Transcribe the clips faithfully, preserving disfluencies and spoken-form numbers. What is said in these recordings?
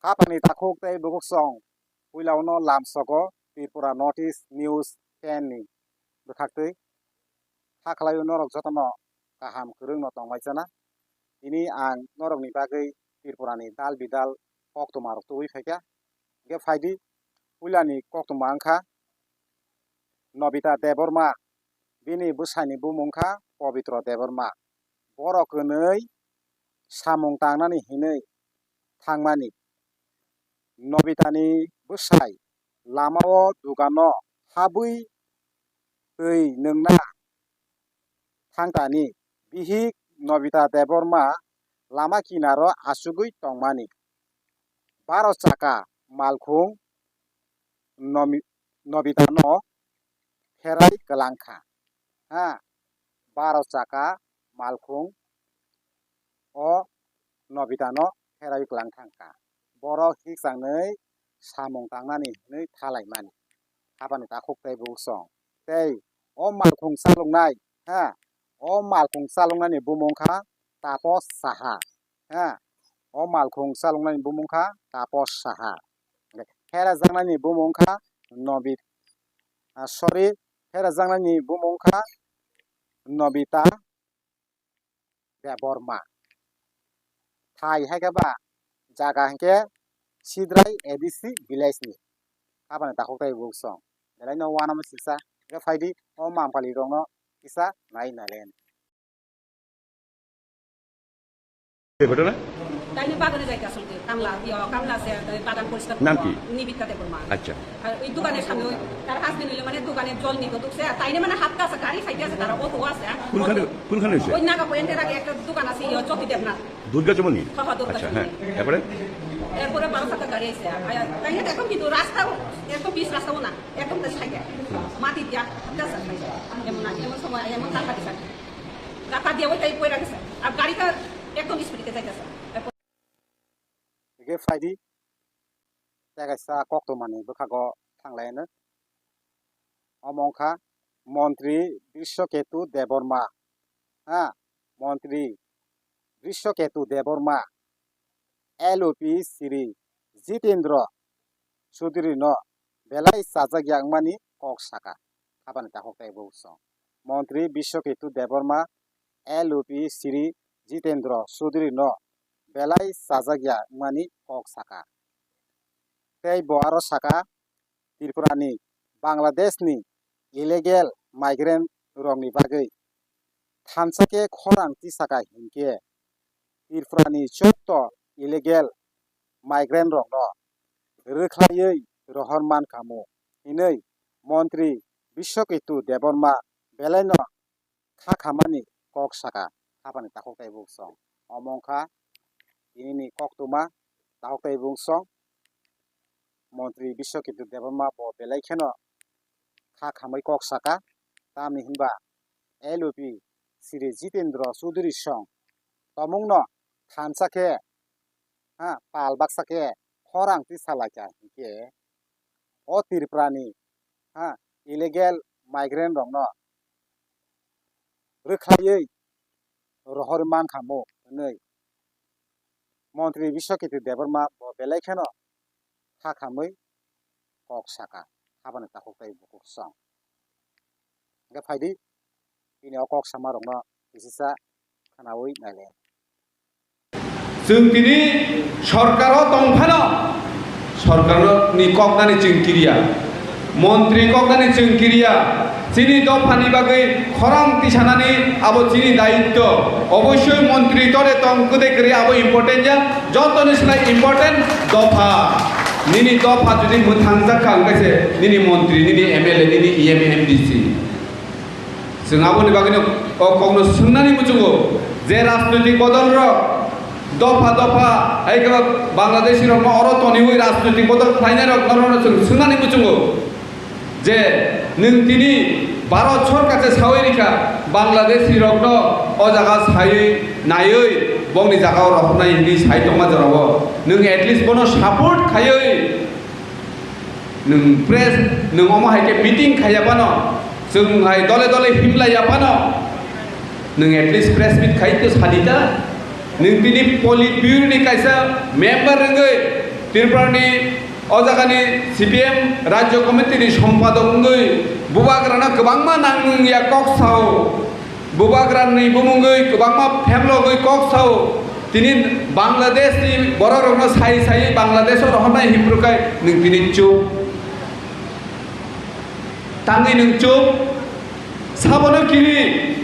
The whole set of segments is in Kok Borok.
Haphangni takhuk tei bukuksong puilauno lamsogo Tripura North East News ten ni bwkhaktwi. Kha khlaio norok jotono kaham kwrwngno tonglaijana. Tini ang norokni bagwi Tripurani dal bidal koktwmarok tubui phaikha. Hwnkhe phaidi, puilani koktwma wngkha Nobita Debbarma, bini bwsani bumung wngkha Pobitro Debbarma. Borok kwnwi samung tangnani hinwi thangmani. Nobitani bwsai lamao dugano habwi twi nwngna thangtani bihik Nobita Debbarma lama kinaro achugwi tongmani. Baro chaka malkhung Nomi-, Nobitano pherai kwlang kha. Ha, baro chaka malkhung o Nobitano pherai kwlang thang kha. Borok hikchangni samung tangnani hinwi thalaimani. Haphangni takhuk tei bukuksong. Tei o malkhung chaloknai, ha, o malkhung chaloknani bumung kha Tapos Saha. Ha, o malkhung chaloknani bumung kha Tapos Saha. Pherajaknani bumung kha Nobit-, ah, sorry, pherajaknani bumung kha Nobita Debbarma. Thai hai khe ba jaga hinkhe Sidrai A D C village ni. Haphangni takhuk tei bukuksong. Belai no uanama sisa. Hwnkhe phaidi o mampali rokno kisa nai nalen. এই ঘটনা? তাই নিয়ে বাগানে যাইতে আসলে কামলা, ইয়া, কামলা আছে, তাই বাগান পরিষ্কার নাম করবো। কি? নিবিকা দেববর্মা। আচ্ছা। আর ওই দোকানের সামনে ওই তার হাজবেন্ড হইলে মানে দোকানে জল নিতে ঢুকছে, আর তাই নিয়ে মানে হাত কাছে গাড়ি সাইডে আছে, তারা অটো আছে, আর কোনখানে, অটো। কোনখানে হয়েছে? ওই নাগা পয়েন্টের আগে একটা দোকান আছে, ইয়া, জ্যোতি দেবনাথ। দুর্গা চমনি? হ্যাঁ, হ্যাঁ, দুর্গা আচ্ছা, চমনি। হ্যাঁ। এরপরে? এরপরে বারো চাকা গাড়ি আছে, আর তাই নিয়ে এখন কিন্তু রাস্তাও, একদম পিচ রাস্তাও না, একদম তো সাইডে। মাটি দিয়া, হাত কাছে সাইডে। এমন না, এমন সময়, এমন টাকা দিছে। রাখা দিয়ে ওইটাই পড়ে গেছে। আর গাড়িটা একদম স্পিডে যাইতেছে। Hwnkhe phaidi, tei kaisa koktwmani bwkhago thanglaino. Omo wngkha Montri Brishoketu Debbarma, ha, Montri Brishoketu Debbarma, L O P Sri Jitendra Chaudhary no belai chajakya wngmani kok sakha. Haphangni takhuk tei bukuksong. Montri Bishwaketu Debbarma, L O P Sri Jitendra Chaudhary no belai chajakya wngmani kok sakha. Tei bo aro sakha, Tripura ni Bangladesh ni illegal migrant rokni bagwi thansa khe khorang tisakha hinkhe Tripura ni jotto illegal migrant rokno rwkhlaiwi rohor mankhamu hinwi Montri Bishwaketu Debbarma belaino kha khamani kok sakha. Haphangni takhuk tei bukuksong. Omo wngkha tinini koktwma takhuk tei bukuksong. Montri Bishwaketu Debbarma bo belai kheno kha khamwi kok sakha, tamni hinba L O P Sri Jitendra Chaudhary song tomungno thansa khe, ha, pal baksa khe khorang tisalaikha hinkhe o Tripura ni, ha, illegal migrant rokno rwkhlaiwi rohor mankhamu hwnwi Montri Bishwaketu Debbarma bo belai kheno kha khamwi kok sakha, haphangni takhuk tei bukuksong. Hwnkhe phaidi, bini o kok samarokno kisisa khwnawi naile. Chwng tini sorkaro tongphano, sorkarni koknani chwng kiriya, montri koknani chwng kiriya, chini dophani bagwi khorang tisanani abo chini daitto. Oboisoi montri tore tong kwdei kwrwi abo important ya, jotoni slai important dopha. Nini dopha jodi mwthangjak kha, hwnkhe se nini montri, nini M L A, nini E M, M D C. Chwng aboni bagwino o kokno swngnani muchungo je rajnoitik bodol rok dopha dopha hai khe Bangladeshi rokno oro toniwi rajnoitik bodol khlainai rok norokno chwng swngnani muchungo je nwng tini Bharat sorkar se sawi rikha Bangladeshi rokno o jaga sawi naiwi bongni jaga o rohornai hinwi sai tongma jorao nwng at least bono support khaiwi Nwng press, nwng omo hai khe meeting khaiya phano, chwng hai dole dole himlaiya phano, nwng at least press meet khai to sadi ta. Nwng tini Politburo ni kaisa member wngwi, Tripurani o jagani C P M Rajya Committee ni Sompadok wngwi Bubagrano kwbangma nangya kok sao. Bubagrani bumungwi kwbangma phemlogwi kok sao. Tini Bangladesh ni borok rokno sai sai Bangladesh o rohornai hiphrukai nwng tini chup. Tangwi nwng chup. Sabono kiri.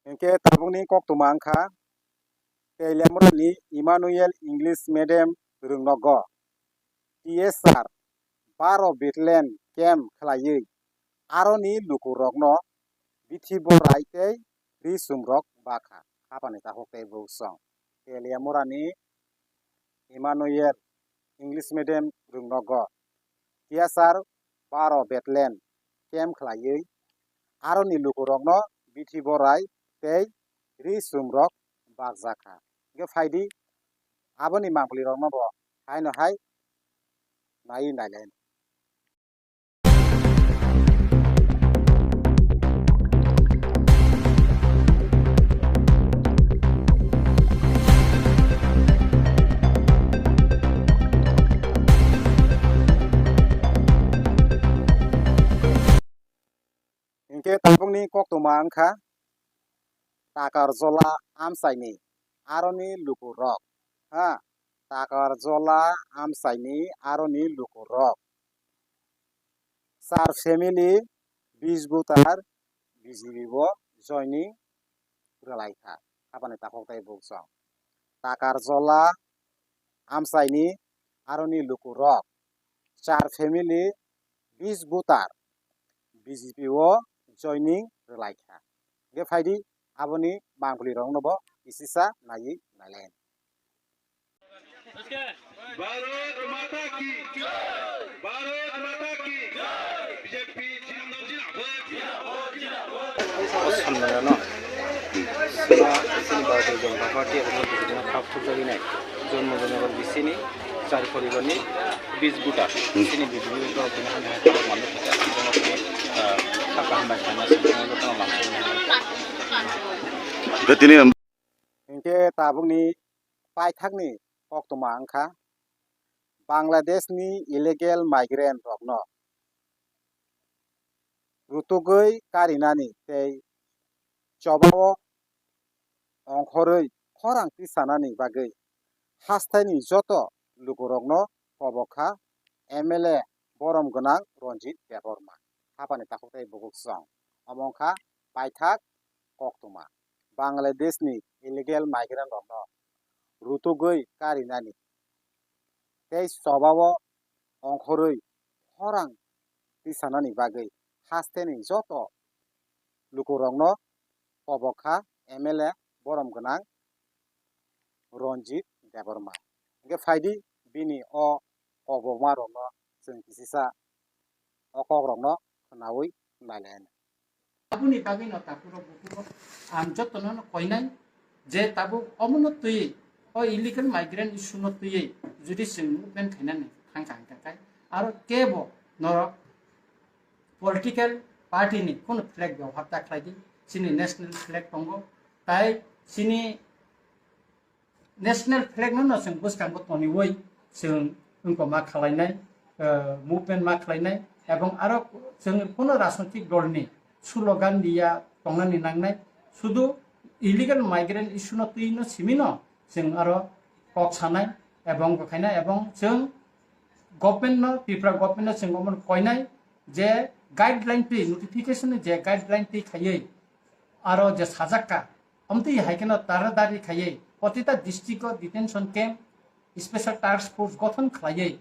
Hinkhe tabukni koktwma wngkha Teliamurani Emmanuel English Medium rwngnogo T S R baro Bethlehem camp khlaiwi aroni lukurokno bithi borai tei ri sumrok bakha. Hapani takhuk tei bwswng Teliamurani Emmanuel English Medium rwngnogo T S R baro Bethlehem camp khlaiwi aroni lukurokno bithi borai tei ri sumrok bakjakha. Hinkhe phaidi aboni mangpilirokno bo haino hai naiwi nailai. Hinkhe tabukni koktwma wngkha Takarjola amchaini aroni lukurok, ha, Takarjola amchaini aroni lukurok. Char family bis butar B J P bo joining rwlaikha. Hapani takhuk tei bwswng. Takarjola amchaini aroni lukurok. Char family bis butar B J P o joining rwlaikha. Hinkhe phaidi aboni mangpilirokno bo kisisa naiwi nailai. Bharat Mata ki jai! Bharat Mata ki jai! B J P Jindabad, Jindabad, Jindabad. O Salmano sima sini Bharatiya Janata Party abo bini khap thukjagwi nai. Jonmo Jonogor bisini char poribarni bis buta. Sini bibini dol bini hani hai khe manu thaka, ah, thaka hambai khaina sini jotono lamsini. Hinkhe tabukni paithakni koktwma wngkha Bangladeshni illegal migrant rokno rutugwi karinani tei chobao ongkhorwi khorang tisanani bagwi hasteni joto lukurokno kobok kha M L A borom gwnang Ranjit Debbarma. Hapani takhuk tei bukhuk chwng. Omo wngkha paithak koktwma. Bangladeshni illegal migrant rokno rutugwi karinani tei chobao ongkhorwi khorang tisanani bagwi hasteni joto lukurokno kobok kha M L A borom gwnang Ranjit Debbarma. Hinkhe phaidi bini o kobokma rokno chwng kisisa o kok rokno khwnawi nailai. Aboni bagwi no takhuk rok bukhuk rok ang jotono no koinai je tabuk omono twiwi o illegal migrant issue no twiwi jodi chwng movement khainani thangkha hwnkha khe aro kebo norok political party ni kono flag bebohar ta khlai di, chini national flag tongo tai chini national flag no no chwng bwskango toniwi chwng wngkoma khwlainai, eh, movement ma khwlainai, ebong aro chwng kono rajnotik dol ni slogan diya tongnani nangnai, sudu illegal migrant issue no twi no simi no chwng aro kok sanai, ebong khainai, ebong chwng government no, Tripura government no chwng omono koinai je guideline twi, notification ni je guideline twi khaiwi aro je sajak kha, amtwi hai kheno taradari khaiwi protita district o detention camp, special task force gothon khlaiwi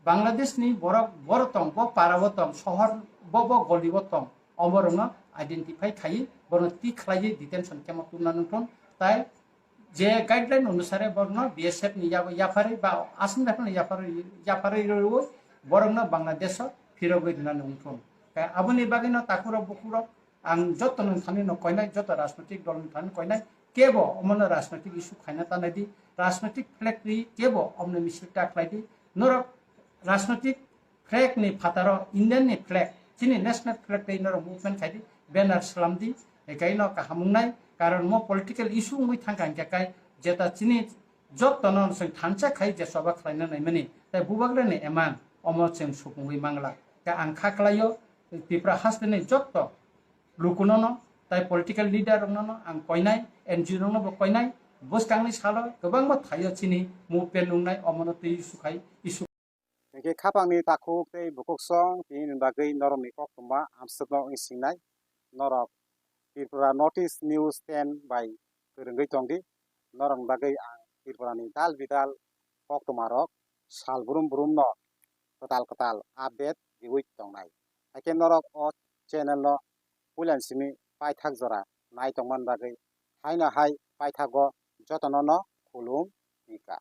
Bangladesh ni borok boro tong, bo para o tong, sohor bo, bo goli o tong, oborokno identify khaiwi borokno twi khlaiwi detention camp o tubna nungthun, tai je guideline onusare borokno B S F ni yabo yapharwi ba Assam Rifle ni yapharwi, yapharwi rwwi borokno Bangladesh o phirogwi rwna nungthun. Khe aboni bagwino takhurok bukhurok ang joto nung thani no koinai, joto rajnotik dol nung thani koinai, kebo omono rajnotik issue khaina ta nai di, rajnotik flag twi kebo omono misil ta khlai di, norok rajnotik flag ni phataro Indian ni flag, chini national flag tei norok movement khai di, banner slam di, ekai no kaham wngnai, karon mo political issue wngwi thangkha hingkhe kai jeta chini jottono chwng thansa khai je choba khlaina naimani, tai bubagrani emang omo chwng supungwi mangla. Khe ang kha khlaio Tripura hasteni jotto lukunono, tai political leader roknono ang koinai, N G O rokno bo koinai, bwskangni salo kwbangma thaio chini movement wngnai, omono twi issue khai issue. Hinkhe khapangni takhuk tei bukuksong tini bagwi norokni koktwma amswkno wng singnai. Norok Tripura North East News ten bai kwrwngwi tongdi. Norokni bagwi ang Tripurani dal bidal koktwmarok sal brum brumno kwtal kwtal update riwi tongnai. Haikhe norok o channelno puilani simi paithak jora nai tongmani bagwi haino hai paithago jotonono khulum rikha.